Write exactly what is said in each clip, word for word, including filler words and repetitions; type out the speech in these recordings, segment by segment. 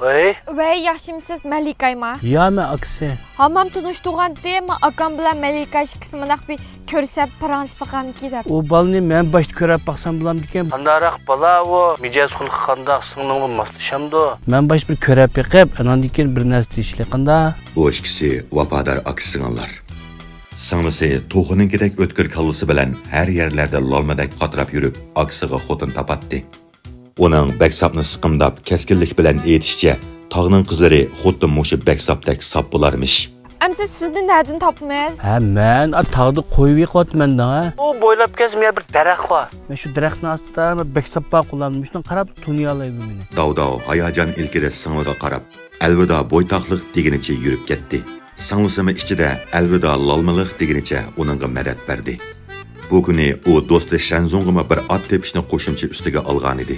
ۋەي. ۋەي، ياخشىمسىز، مەلىكايما؟ يا، مەن ئاكىسى. ھامام تونۇشتۇرغانتى، ما ئاكام بىلەن مەلىكاي ئىككىسى مۇنداق بىر كۆرۈشەپ، پاراڭلىشىپ باقامىكى دەپ. ئۇ بالىنى مەن باشتا كۆرۈپ باقسام بولامدىكىن؟ قانداقراق بالا ئۇ؟ مىجەز خۇلقى قانداق؟ سىڭلىڭ بىلەن ماسلىشامدۇ؟ مەن باشتا بىر كۆرۈپ بېقىپ، ئاناندىن كېيىن بىر نەرسە دېيىشلى، قانداق؟ بۇ ئىككىسى ۋاپادار ئاكا-سىڭىللار. سىڭلىسى توخۇنىڭكىدەك ئۆتكۈر كاللىسى بىلەن ھەر يەرلەردە لالمىدەك قاتراپ يۈرۈپ، ئاكىسىغا خوتۇن تاپاتتى. ئۇنىڭ بەكساپنى سىقىمداپ، كەسكىنلىك بىلەن ئېيتىشىچە، تاغنىڭ قىزلىرى خۇددى مۇشۇ بەكساپتەك ساپ بولارمىش. ئەمسە سىزنى نەدىن تاپىمىز؟ ھە، مەن، ئا، تاغدا قويۇپ يېقىۋاتىمەن دەڭ، ھە. ئۇ بويلاپ كەلسە، مانا بىر دەرەخ بار. مەن شۇ دەرەخنىڭ ئاستىدا بىر بەكساپ بار قۇلام، مۇشۇنى قاراپ تونۇيالايدۇ مېنى. داۋداۋ ھاياجان ئىلكىدە سىڭلىسىگە قاراپ، ئەلۋىدا بويتاقلىق دېگىنىچە يۈرۈپ كەتتى. سىڭلىسىمۇ ئىچىدە ئەلۋىدا لالمىلىق دېگىنىچە ئۇنىڭغا مەدەت بەردى. بۇ كۈنى ئۇ دوستى شەنزۇڭغىمۇ بىر ئات تېپىشنى قوشۇمچە ئۈستىگە ئالغانىدى.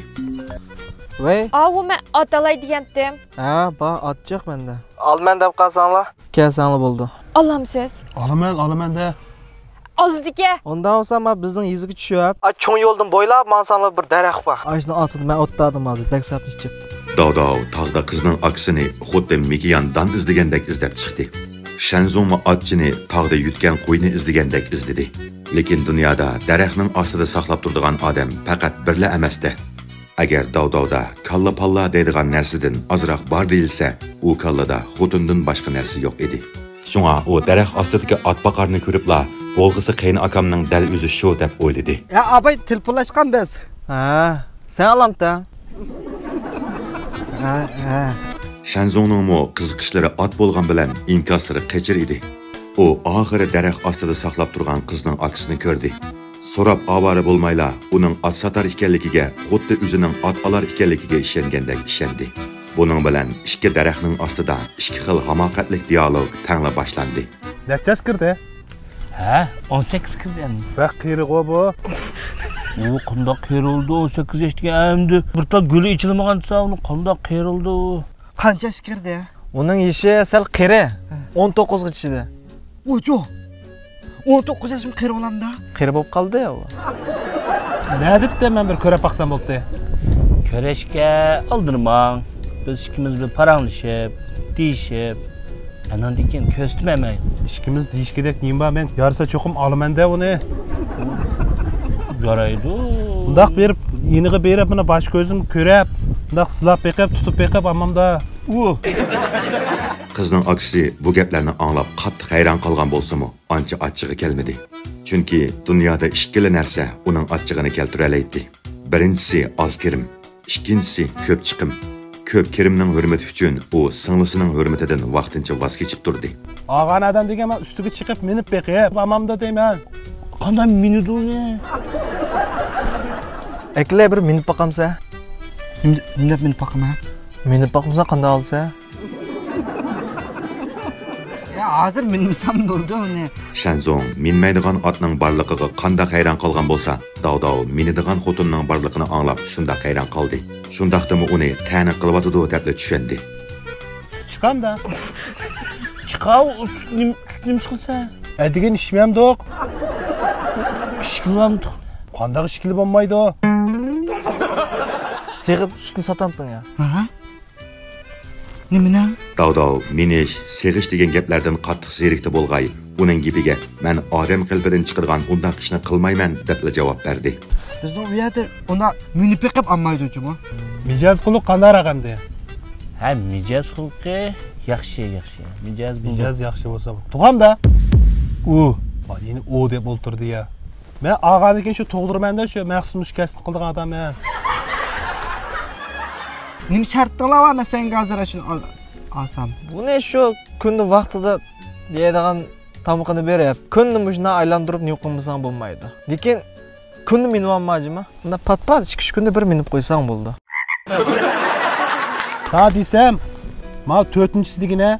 ۋەي. ئاۋۇ مەن ئات ئالاي دېگەنتىم. ھە، بار، ئات جىق مەندە. ئالىمەن دەپ قالساڭلار. كەلسەڭلار بولدى. ئالامسىز؟ ئالىمەن، ئالىمەن دە. ئالىدىكەن. ئۇنداق بولسا، ما بىزنىڭ يېزىغا چۈشۈپ. ئا، چوڭ يولدىن بويلاپ ماڭساڭلار بىر دەرەخ بار. ئاشۇنىڭ ئاستىدا مەن ئولتۇردۇم ھازىر، بەكساپنى ئىچىپ. داۋداۋ تاغدا قىزنىڭ ئاكىسىنى خۇددى مىكىيان دان ئىزدىگەندەك ئىزدەپ چىقتى. شەنزۇڭمۇ ئاتچىنى تاغدا يۈتكەن قوينى ئىزدىگەندەك ئىزدىدى. لېكىن دۇنيادا دەرەخنىڭ ئاستىدا ساقلاپ تۇرىدىغان ئادەم پەقەت بىرلا ئەمەستە. ئەگەر داۋداۋدا كاللا-پاللا دەيدىغان نەرسىدىن ئازراق بار دېيىلسە، ئۇ كاللىدا خوتۇندىن باشقا نەرسە يوق ئىدى. شۇڭا ئۇ دەرەخ ئاستىدىكى ئات باقارنى كۆرۈپلا، بولغۇسى قېيىنئاكامنىڭ دەل ئۆزى شۇ دەپ ئويلىدى. يا ئاباي، تېلېفونلاشقان بىز. ھە، سەن ئالامتەڭ. ھە، ھە. شەنزۇڭنىڭمۇ قىزىقىشلىرى ئات بولغان بىلەن ئىنكاسلىرى قېچىر ئىدى. ئۇ ئاخىرى دەرەخ ئاستىدا ساقلاپ تۇرغان قىزنىڭ ئاكىسىنى كۆردى. سوراپ ئاۋارە بولمايلا، ئۇنىڭ ئات ساتار ئىكەنلىكىگە خۇددى ئۆزىنىڭ ئات ئالار ئىكەنلىكىگە ئىشەنگەندەك ئىشەندى. بۇنىڭ بىلەن ئىككى دەرەخنىڭ ئاستىدا ئىككى خىل ھاماقەتلىك دىئالوگ تەڭلا باشلاندى. نەچچە ياش كىردى؟ ھە، ئون سەككىز كىردى ئەمدى. بەك قېرىغۇ بۇ. ئۇ قانداق قېرىلدى، ئون سەككىز ياش دېگەن ئەمدى بىر تال گۈلى ئېچىلمىغان دېسە، ئۇنى قانداق قېرىلدى ئۇ؟ قانچە ياش كىردى؟ ئۇنىڭ يېشى سەل قېرى، ھە. ئون توققۇزغا چىدى. ئوچۇ! ئون توققۇز ياشىم قېرى بولامدا؟ قېرى بولۇپ قالدى ئۇ. نەدىتتە مەن بىر كۆرۈپ باقسام بولدى. كۆرۈشكە ئالدىرىماڭ. بىز ئىككىمىز بىر پاراڭلىشىپ، دېيىشىپ، ئاناندىن كېيىن كۆرسىتىمەن مەن. ئىككىمىز دېيىشكىدەك نېمە بار؟ مەن يارىسا چوقۇم ئالىمەن-دە ئۇنى. يارايدۇ. بۇنداق بېرىپ، يېنىغا بېرىپ، مانا باش-كۆزۈم كۆرۈپ، بۇنداق سىلاپ بېقىپ، تۇتۇپ بېقىپ، ئاممامدا. ئۇ. قىزنىڭ ئاكىسى بۇ گەپلەرنى ئاڭلاپ قاتتىق ھەيران قالغان بولسىمۇ، ئانچە ئاچچىقى كەلمىدى. چۈنكى دۇنيادا ئىككىلا نەرسە ئۇنىڭ ئاچچىقىنى كەلتۈرەلەيتتى. بىرىنچىسى ئاز كىرىم، ئىككىنچىسى كۆپ چىقىم. كۆپ كىرىمنىڭ ھۆرمىتى ئۈچۈن ئۇ سىڭلىسىنىڭ ھۆرمىتىدىن ۋاقتىنچە ۋاز كېچىپ تۇردى. ئالغان ئادەم دېگەن مەن ئۈستىگە چىقىپ مىنىپ بېقىپ، ئاممامدا دەيمەن. قانداق مىنىدۇ ئۇنى؟ ئەكېلە بىر مىنىپ باقامسەن؟ نېمە، نېمە دەپ مىنىپ باقىمەن؟ مىنىپ باقمىساڭ قانداق ئالىسەن؟ يا، ھازىر مىنمىسەم بولدى ئۇنى. شەنزۇڭ مىنمەيدىغان ئاتنىڭ بارلىقىغا قانداق ھەيران قالغان بولسا، داۋداۋ مىنىدىغان خوتۇننىڭ بارلىقىنى ئاڭلاپ شۇنداق ھەيران قالدى. شۇنداقتىمۇ ئۇنى تەنە قىلىۋاتىدۇ دەپلا چۈشەندى. سۈت چىقامدا؟ چىقاۋۇ، سۈت نېمە، سۈت نېمە چىقىسا؟ ئەتىگەن ئىچمەمدۇق. ئىچكىلى بولامدۇق؟ قانداق ئىچكىلى بولمايدۇ؟ سېغىپ سۈتنى ساتامتىڭ يا؟ ھە؟ نېمىنى؟ داۋداۋ مىنىش، سېغىش دېگەن گەپلەردىن قاتتىق زېرىكتى بولغاي، ئۇنىڭ گېپىگە، مەن ئادەم قېلىپىدىن چىقىدىغان ئۇنداق ئىشنى قىلمايمەن، دەپلا جاۋاب بەردى. بىزنىڭ ئۇ يەردە ئۇنداق مىنىپ بېقىپ ئالمايدۇ جۇمۇ. مىجەز خۇلق قانداقراق ئەمدى؟ ھە، مىجەز خۇلقى ياخشى، ياخشى. مىجەز بولدى. مىجەز ياخشى بولسا، تۇغامدا؟ ئۇ. ۋاي، يەنە ئۇ دەپ ئولتۇردى يا. مەن ئالغاندىن كېيىن شۇ تۇغدۇرىمەن دە، شۇ مەخسۇس مۇشۇ كەسىپنى قىلىدىغان ئادەم مەن. نېمە شەرتىڭلار بار، مەسىلەن، ھازىر شۇنى ئال-، ئالسام؟ بۇنى شۇ كۈندە ۋاقتىدا يەيدىغان تامىقىنى بېرىپ، كۈندە مۇشۇنداق ئايلاندۇرۇپ نېمە قىلمىساڭ بولمايدۇ. لېكىن كۈندە مىنىۋالما جىما. مۇنداق پات-پات ئىككى-ئۈچ كۈندە بىر مىنىپ قويساڭ بولىدۇ. ساڭا دېسەم، مانا تۆتىنچىسى دېگىنە،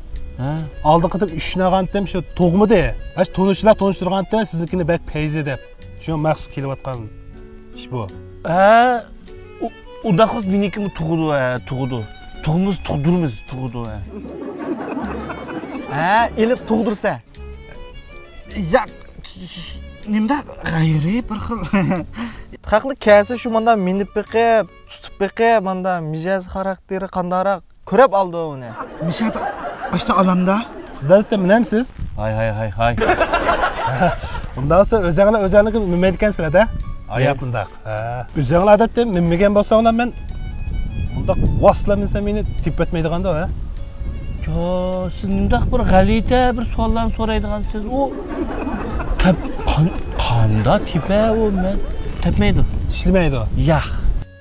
ھە. ئالدىنقى قېتىم ئۈچنى ئالغانتىم، شۇ تۇغمىدى. ئاشۇ تونۇشچىلار تونۇشتۇرغانتى، سىزنىڭكىنى بەك پەيزى دەپ. شۇ مەخسۇس كېلىۋاتقان ئىش بۇ. ھە، ئۇ-، ئۇنداق بولسا مېنىڭكىمۇ تۇغىدۇ، ھە، تۇغىدۇ. تۇغمىز، تۇغدۇرمىز، تۇغىدۇ، ھە. ھە، ئېلىپ تۇغدۇرسا. ياق، نېمىدە غەيرىي بىر خىل. خەقنى كەلسە شۇ ماندا مىنىپ بېقىپ، تۇتۇپ بېقىپ، ماندا مىجەز خاراكتېرى قانداقراق، كۆرۈپ ئالىدۇ ئۇنى. مىشادا ئاشتا ئالامدا. زادىتتە مىنەمسىز؟ ھاي، ھاي، ھاي، ھاي. ئۇنداق بولسا ئۆزەڭلار ئۆزەڭلىكى مىنمەيدىكەنسىلەر-دە. ئاياپ مۇنداق. ھە. ئۆزەڭلار ئادەتتە مىنمىگەن بولساڭلار، مەن مۇنداق ۋاسلا مىنسەم مېنى تېپىۋەتمەيدىغاندا، ھە؟ يا، سىز مۇنداق بىر غەلىتە بىر سوئاللارنى سورايدىغانسىز. ئۇ تەپ-، قان-، قاندا تېپە ئۇ، مەن تەپمەيدۇ. چىشلىمەيدۇ. ياق.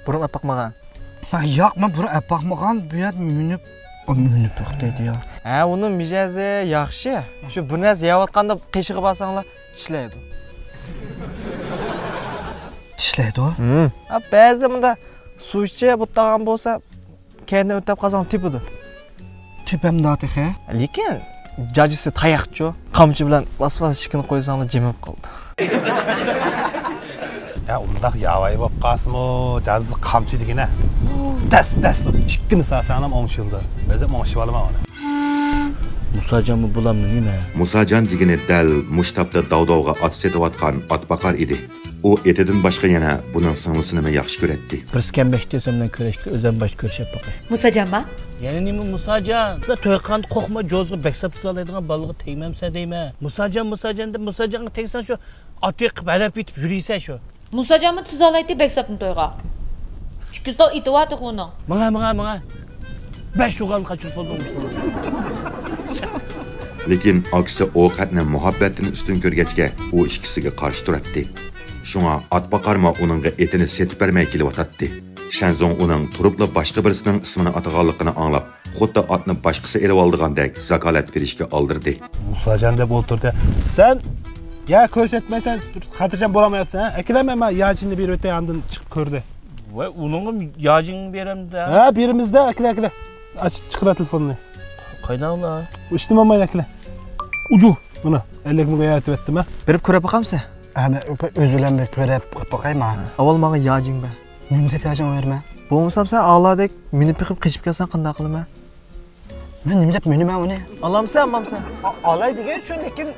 بۇرۇن ئاپاقمىغان. ھە، ياق، مەن بۇرۇن ئەپ باقمىغان، بۇ يەردە مىنىپ، ئۇ مىنىپ توختايدۇ يا. ھە، ئۇنىڭ مىجەزى ياخشى. شۇ بىر نەرسە يەۋاتقاندا قېشىغا بارساڭلار، چىشلەيدۇ. چىشلەيدۇ؟ ھە، بەزىدە مۇندا سۇ ئىچىپ ئولتۇرغان بولسا، كەينىدىن ئۆتۈپ قالساڭ تېپىدۇ. تېپەمدا تېخى؟ لېكىن جاجىسى تاياقچۇ، قامچا بىلەن لاس-لاس ئىشىكىنى قويساڭلا جىمىپ قالىدۇ. يا، ئۇنداق ياۋايى بولۇپ قالسىمۇ، جازا قامچا دېگىنە. دەس، دەس، ئىككىنى سالساڭلام ئوڭشىلىدۇ. ئۆزۈم ئوڭشىۋالىمەن ئۇنى. مۇساجانمۇ بۇلامنى نېمە؟ مۇساجان دېگىنى دەل مۇشۇ تاپتا داۋداۋغا ئات سېتىۋاتقان ئات باقار ئىدى. ئۇ ئېتىدىن باشقا يەنە بۇنىڭ سىڭلىسىنىمۇ ياخشى كۆرەتتى. بىر سىكەن بەك دېسەم بىلەن كۆرۈشكە ئۆزەم باش كۆرۈشۈپ باقاي. مۇساجانما؟ يەنە نېمە مۇساجان؟ بىر توي قىلغاندا قورقما، جوزىغا بەك ساپ تۇزالايدىغان بالىغا تەگمەمسە دەيمەن. مۇساجان، مۇساجان دەپ مۇساجانغا تەگسەڭ شۇ ئات يېقىپ ھەلەپ يېتىپ يۈرىسەن شۇ. مۇساجانمۇ تۇزالايتتى بەك ساپنى تويغا. ئىككى يۈز تال ئېتى بار تېخى ئۇنىڭ. ماڭا، ماڭا، ماڭا. بەش يوغان قاچۇرۇپ بولدۇڭ. لېكىن ئاكىسى ئوقەتنى مۇھەببەتتىن ئۈستۈن كۆرگەچكە، ئۇ ئىككىسىگە قارشى تۇراتتى. شۇڭا ئات باقارمۇ ئۇنىڭغا ئېتىنى سېتىپ بەرمەي كېلىۋاتاتتى. شەنزۇڭ ئۇنىڭ تۇرۇپلا باشقا بىرسىنىڭ ئىسمىنى ئاتىغانلىقىنى ئاڭلاپ، خۇددى ئاتنى باشقىسى ئېلىۋالىدىغاندەك زاكالەت بېرىشكە ئالدىردى. مۇساجان دەپ ئولتۇردى. سەن يا كۆرسەتمەيسەن، خاتىرجەم بولالمايسەن، ھە؟ ئەكېلەمەن مەن ياجىننى بېرىۋېتەي، ئاندىن چىقىپ كۆردى. ۋاي، ئۇنىڭغا ياجىننى بېرەمدە. ھە، بېرىمىزدە، ئەكېلە، ئەكېلە. ئاچ، چىقىرا تېلېفوننى. قايداڭلار؟ ئىشتىن بولمايدۇ، ئەكېلە. ئۇجۇ. مانا، ئەللىك مىڭ يەتىۋەتتىم، ھە. بېرىپ كۆرۈپ باقامسەن؟ ئەنە، ئۆزۈلەن بىر كۆرۈپ باقايما. ئاۋۋال ماڭا ياجىڭ بەر. نېمە دەپ ياجىڭ بېرىمەن؟ بولمىسام سەن ئاغلاردەك مىنىپ بېقىپ قېچىپ كەلسەڭ قانداق قىلىمەن؟ مەن نېمە دەپ مىنىمەن ئۇنى؟ ئالامسەن، ئالمامسەن؟ ئا-، ئالاي دېگەن شۇ، لېكىن.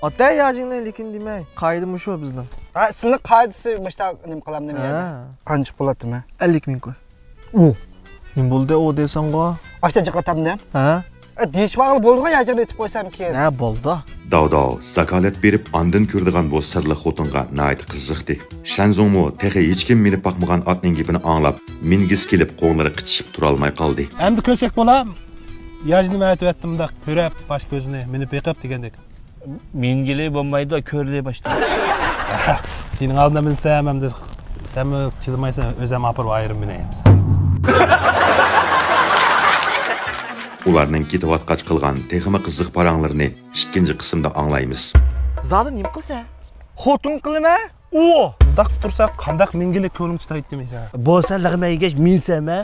ئاتا ياجىڭنى لېكىن دېمەي. قائىدە مۇشۇ بىزنىڭ. ھە، سىلىنىڭ قائىدىسى مۇشۇنداق نېمە قىلامدىمەن يەنە؟ ھە. قانچە بولاتتىمەن؟ ئەللىك مىڭ كوي. ئۇ. نېمە بولدى ئۇ دېسەڭغۇ؟ ئاشتا جىقلىتامدىم. ھە؟ ئە، دېيىشىۋالغىلى بولىدىغۇ ياجىغىنى ئېتىپ قويسامكىن. ھە، بولدى. داۋداۋ زاكالەت بېرىپ ئاندىن كۆرىدىغان بۇ سىرلىق خوتۇنغا ناھايىتى قىزىقتى. شەنزۇڭمۇ تېخى ھېچكىم مىنىپ باقمىغان ئاتنىڭ گېپىنى ئاڭلاپ، مىنگۈسى كېلىپ قوڭلىرى قىچىشىپ تۇرالماي قالدى. ئەمدى كۆرسەك بولا، ياجنى مەن ئېتىۋەتتىم مۇنداق كۆرۈپ، باش كۆزىنى مىنىپ بېقىپ دېگەندەك. مىنگىلى بولمايدۇ، كۆرلى باشتا. سېنىڭ ئالدىڭدا مىنسەم، ئەمدى سەنمۇ چىدىمايسەن، ئۆزۈم ئاپىرىپ ئايرىم مىنەي. ئۇلارنىڭ كېتىۋاتقاچ قىلغان تېخىمۇ قىزىق پاراڭلىرىنى ئىككىنچى قىسىمدا ئاڭلايمىز. زادى نېمە قىلسا؟ خوتۇن قىلىمەن. ئۇ! مۇنداق تۇرسا قانداق مىنگىلى كۆڭلۈڭ چىدايتتى مىنسەم؟ بولسا لىغمە يېگەچ مىنسەم ھە.